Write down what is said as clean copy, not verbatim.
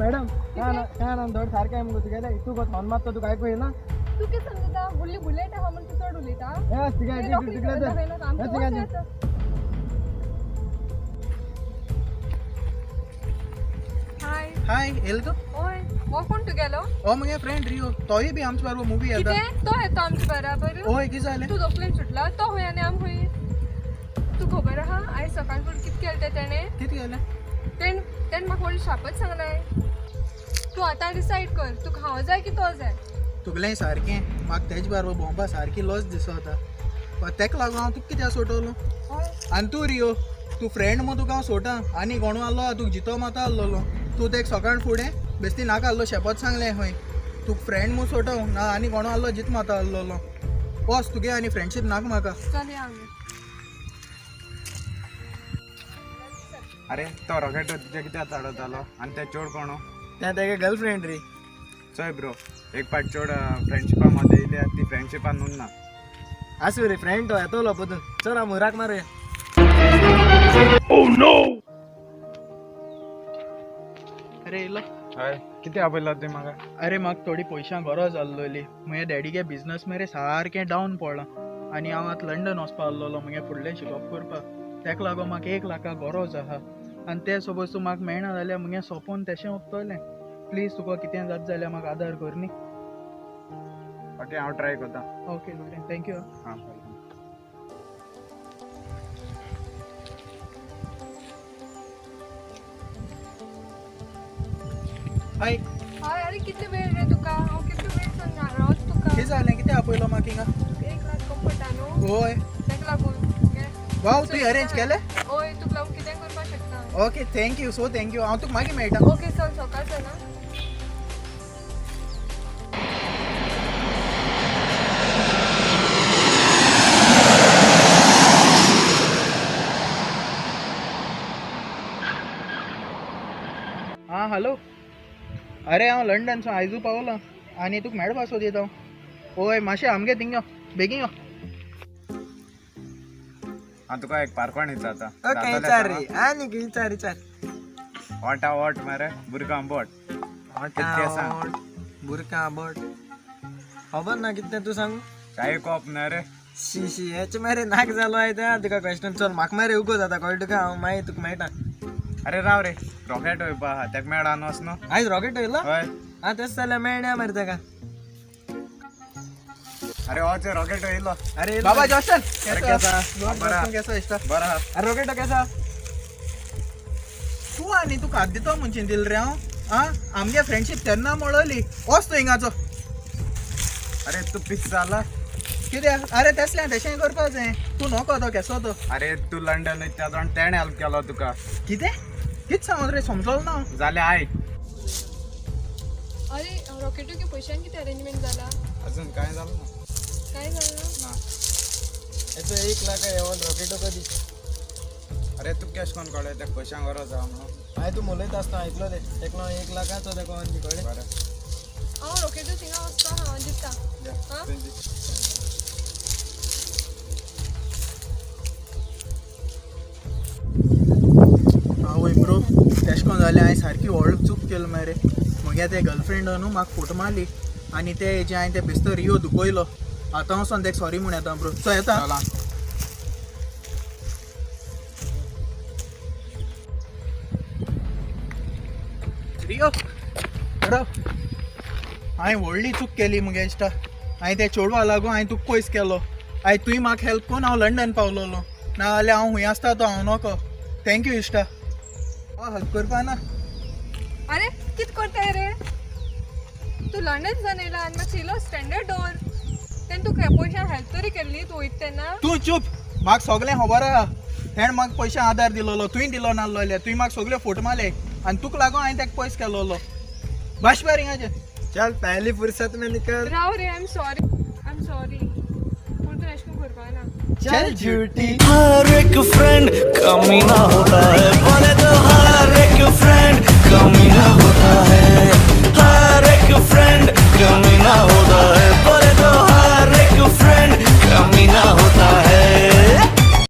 Madam, काय ना काय ना, धड सारखें आहे मुगो तुगेलें. तूं गो हॉर्न मारता, तुका आयकूं येना? तूं कितें समजता? व्हडली बुलेट आहा म्हूण तूं चड उलयता? हे थिंगा. रोखडी तिकडे. दाखयना आमकां. थिंगा. वच आतां. हाय. हाय, येयलो तूं? ओय, हो कोण तुगेलो? हो मगे फ्रेंड रियो, तोय बी आमचे बरोबर मुवी येता. कितें, तो येता आमचे बराबर? हय, कितें जालें? तूं तकलेन सुटला? तो खंय आनी आम खंय? तूं खबर आहा आयज सकाळ फुडें कितें केलें तें तेणें? कितें केलें? तेणें म्हाका व्हडलें शापच सांगलें. तूं आतां डिसायड कर, तुका हांव जाय की तो जाय. तुगलें सारकें, म्हाका तेज बरोबर भोंवपा सारकी लॉस दिसता. तेका लागून हांव तुका कित्याक सोडटलो? हय. आनी तूं रियो, तूं फ्रेंड म्हूण तुका हांव सोडटा. आनी कोणू आहलो तुका जितो माता आहलोलो. तूं तेका सकाळ फुडें बेस्ती नाका आहलो शेपत सांगलें खंय. तुका फ्रेंड म्हूण सोडटा, ना आनी कोणू आहलो जीत माता आहलोलो. वच, तुगे आनी फ्रेंडशीप नाका म्हाका. चल या आमी. अरे, तो रॉकेट तुजे कित्याक चडवतालो आनी ते चोड कोण? तें तेगे गर्लफ्रेंड रे. चोय ब्रो, एक पाट चोड फ्रेंडशिपा मदें येयल्या, ती फ्रेंडशिपान उरना. आसूं रे, फ्रेंड तो, येतलो परतून. चल, हांव मुराक मारुया. अरे, येयलो. हय, कितें आपयलो तुवें म्हाका? अरे, म्हाका थोडी पयशां गरज आहलोली. मुगे डॅडीगे बिजनस मरे सारकें डावन पडलां आनी हांव आतां लंडन वचपा आहलोलो मुगे फुडलें शिकप करपाक. तेका लागून म्हाका 1 लाखा गरज आहा आनी तें सपोज तूं म्हाका मेळना जाल्यार मुगे सोंपोन तेशें उरतलें. प्लीज, तुका कितें जाता जाल्यार म्हाका आदार कर न्ही. ओके, हांव ट्राय करता. ओके, बरें, thank you. आं. हाय. हय, अरे कितले वेळ रे तुका? हांव कितले वेळ सावन रावत तुका. कितें जालें? कितें आपयलो म्हाका हिंगा? 1 लाख कम्फर्ट न्हू. हय. ताका लागून घे. वाव, तुवें अरेंज केलें? हय, तुका लागून कितें करपाक शकता. Okay, thank you, so thank you. हांव तुका मागीर मेळटा. ओके, चल, सकाळ चल आं. आं, हॅलो. अरे, हांव लंडन सावन आयजू पावलां आनी तुका मेळपा सोदीत हांव. हय, मातशें आमगे थिंग यो, बेगीन यो. हांव तुका एक पारकोण विचारता. ओके, विचार रे, आनी कितें? विचार, विचार. ओटा ओट मरे, बुरकां बोट. कितकें सांग? बुरका बोट खबर ना. कितें तूं सांग. चाय कोप न्हय रे. शी शी, हेचे मरे नाक जालो आयज तुका क्वेश्चन. चल, म्हाका मरे उगो जाता, कळ्ळें तुका? हांव मागीर तुका मेळटा. अरे राव रे, रॉकेट वयपा आहा, तेका मेळान वच न्हू. आयज रॉकेट येयलो? हय. आं, तेच जाल्यार मेळण्या मरे तेका. अरे, वच, रॉकेट येयलो. अरे येयलो. बाबा जॉशन. अरे, केसा? बरा. केसो इश्टा? बरो आहा. अरे, रॉकेटो केसा? तूं आनी तुका हात दितो म्हूण चिंतिल रे हांव? आं, आमगे फ्रेंडशीप तेन्ना मोडली. वच तूं हिंगाचो. अरे, तूं पिस जाला? कित्याक? अरे, तेसलें तेशें करपा जाय. तूं नको, तो केसो तो. अरे, तूं लंडन वयता जाण तेणें हेल्प केलो तुका. कितें? कितें सांगत रे? समजलो ना हांव. जाल्यार आयक. अरे रॉकेटो की पयशांक कितें अरेंजमेंट जाला? अजून कांय जालें ना. काय जालें ना? ना. हेचो 1 लाख येवन रॉकेटो कधी. अरे, तुका केश कोण कळ्ळें तेका पयशांक गरज आहा म्हणून? हांवें तूं उलयता आसतना आयकलो तें. तेका 1 लाखाचो तेका कळ्ळें. बरें. हांव रॉकेटो थिंगा वचपा, हांव दिता. या, आं? तुवें दी. आवय ब्रो, तेश कोन जालें, हांवें सारकी व्हड चूक केली मरे. म्हगे ते गर्लफ्रेंड न्हू म्हाका फोटो मारली आनी ते हेजे हांवें ते बेस्तो रियो दुखयलो. आतां वचोन तेका सॉरी म्हूण येता ब्रो. चल, येता. चला. रियो, बरो, हांवें व्हडली चूक केली मुगे इश्टा. हांवें ते चेडवा लागून हांवें तुका पयस केलो. आयज तुवें म्हाका हेल्प करून हांव लंडन पावलोलो, ना जाल्यार हांव खूंय आसता तो हांव नको. Thank you इश्टा. हांव हेल्प करपा ना. अरे, कित करताय रे तूं? लंडन जावन येयला आनी मातशें इल्लो स्टँडर्ड दवर. तेन्ना तुका पयशां हेल्प तरी केल्ली तूं वयता तेन्ना. तूं चूप, म्हाका सगळें खबर आहा. तेणें म्हाका पयशे आदार दिलोलो, तुवें दिलो नासलो. तुवें म्हाका सगळ्यो फोटो मारले आनी तुका लागून हांवें ताका पयस केलोलो. भाश बार हिंगाचें. चल, पहली फुर्सत में निकल. राव रे, I am sorry, I am sorry, पूण तूं एशें करून करपा ना. चल झूठी. हर एक फ्रेंड कमीना होता है, बोले तो हर एक फ्रेंड कमीना.